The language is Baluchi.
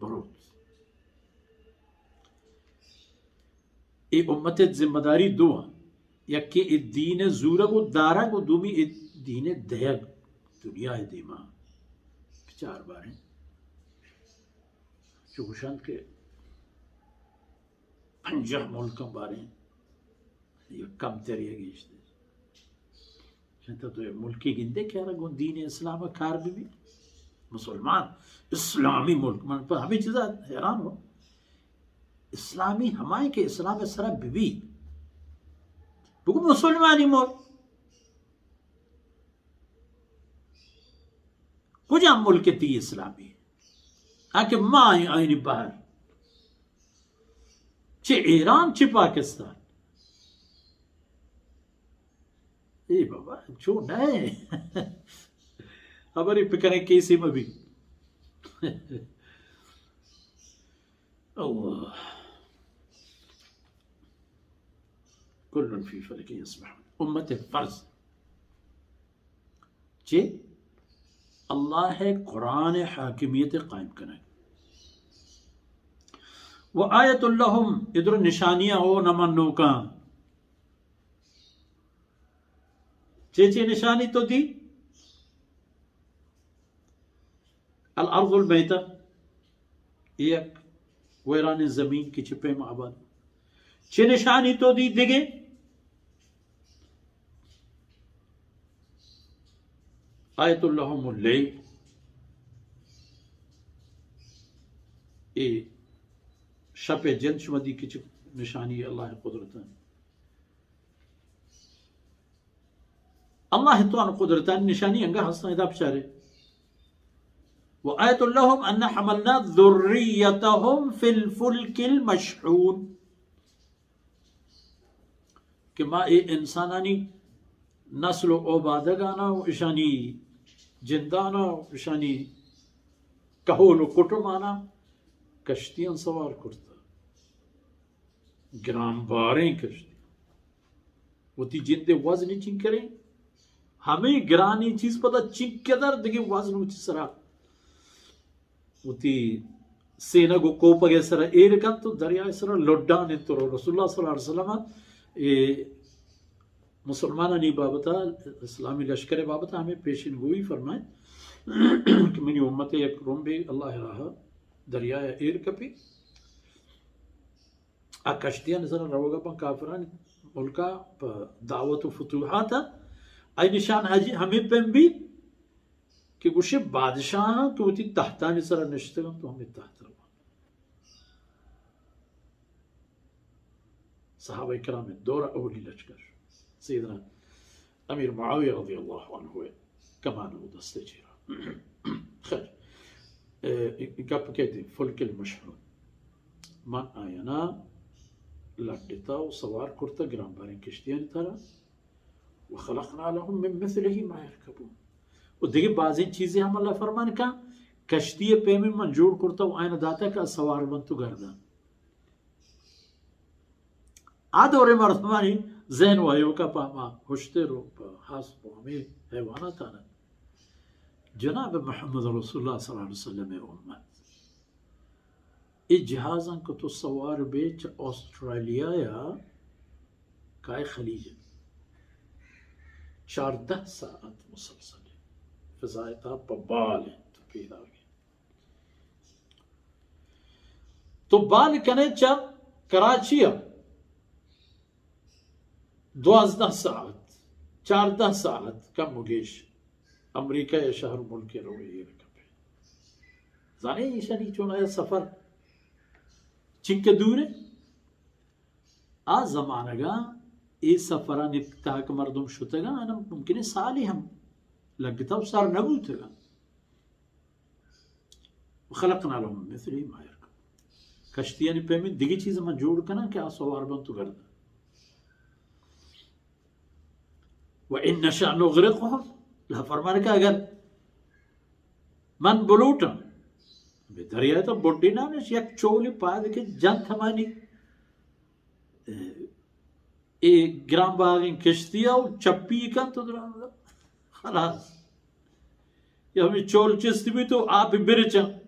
بروت۔ اے امت ءِ ذمہ داری دو اَنت، یکے اے دین ءِ زورگ و دارگ و دومی اے دین ءِ دئیگ دنیا ءِ دیما۔ بچار باریں، چو گوشنت کہ پنجاہ ملکاں باریں یک کمتر یا گیشتر۔ چنتا تو یک ملکے گندے کہ آرا گوں دین اسلام ءَ کار بہ بی؟ مسلمان، اسلامی ملک، من پہ ہمے چیزا حیران ہوں۔ اسلامی ہمائیں کہ اسلام ءِ سرا بہ بی۔ بگو مسلمانی ملک۔ کجام ملک تئی اسلامی؟ آ کہ ما آئینی بہر۔ چہ ایران، چہ پاکستان۔ اے بابا، چو نہ۔ ہبرے پکنے کیسے مبی۔ اللہ۔ کل فی فلک یسبحون۔ امت فرض چے؟ اللہ ءِ قرآن ءِ حاکمیت ءَ قائم کنگ۔ و آیت لہم، ادر نشانیاں او نمن نوکاں۔ چے چے نشانی تو دی؟ الارض المیتہ، یک ویرانیں زمین کہ چہ پیم آباد۔ چہ نشانی تو دی دگے؟ آیت لہم اللیل، اے شپ ءِ جند شما دی کہ چہ نشانی اللہ ءِ قدرت اَنت۔ اللہ ءِ توان و قدرتانی نشانی انگا ہستاں، ادا بچارے۔ و آیت لہم انا حملنا ذریتہم فی الفلک المشحون، کہ ما اے انسانانی نسل و اوبادگانا و اشانی جندانا و اشانی کہول و کٹمانا کشتیاں سوار کرتا۔ گرانباریں کشتی۔ وتی جند ءِ وزن چنکریں، ہمے گرانیں چیز پدا چنکدر دگہ وزن وتی سرا، وتی سینگ و کوپگ ءِ سرا ایر کنت و دریا ءِ سرا لڈان انت۔ تو رسول اللہ صلی اللہ علیہ وسلم اے مسلمانانی بابتا، اسلامی لشکر ءِ بابتا ہمے پیشن گوئی فرمائیں کہ منی امت ءِ یک رمبے اللہ ءِ راہ ءَ دریا ءَ ایر کپی۔ آ کشتیانی سرا روگا بن کافرانی ملکا پہ دعوت و فتوحات ءَ۔ آئی نشان حاجی ہمے پیم بیت کہ گوشے بادشاہاں کہ وتی تحتانی سرا نشتگاں تو ہمے تحت روان۔ صحابہ کرام دور اولی لشکر سیدنا امیر معاویہ رضی اللہ عنہ ءِ کمان و دست ءِ چیرا۔ خیر، اے، گپ کئیت فلک المشحون۔ من آیانا لڈتا و سوار کرتا گرانباریں کشتیانی ترا۔ و خلقنا لهم من مثله ما يركبون۔ و دگہ بازیں چیزے ہم اللہ فرمان کن، کشتی ءِ پیمیں من جوڑ کرتا و آیانا داتا کہ سوار بنت و گردن۔ آ دور ءِ مردمانی ذہن و ایوکا پہ ہما ہشتر و پہ ہسپ و ہمے حیوانات آنت۔ جناب محمد رسول اللہ صلی اللہ علیہ وسلم ءِ امت، اے جہازاں کہ تو سوار بے چہ آسٹریلیا یا کائے خلیج، چاردہ ساعت مسلسل فضا ءِ تہا پہ بال انت، پیداگ انت۔ تو بال کنے چہ کراچی ءَ دوازدہ ساعت، چاردہ ساعت کم و گیش امریکہ ءِ شہر ملک ءَ روئے ایر کپے۔ زانے ایشانی چون آیا سفر چنکہ دور ہے؟ آ زمانگا اے سفرانی تہا کہ مردم شتگا، آنا ممکن ہے سالی ہم لگتا و سر نبوتگا۔ وخلقنا لهم من مثله ما يركبون۔ کشتیانی پیمیں دگہ چیز من جوڑ کناں کہ آ سوار بنت و گردن۔ وإن نشأ نغرقهم، اللہ فرمان کہ اگر من بلوٹاں، بہ دریائے تو بڈی نامش یک چولی پاد کہ جنت ہمانی اے گران باریں کشتی ءَ و چپی کنت و دران خلاص۔ یا ہمیں چول چست بیت و آپ برچاں۔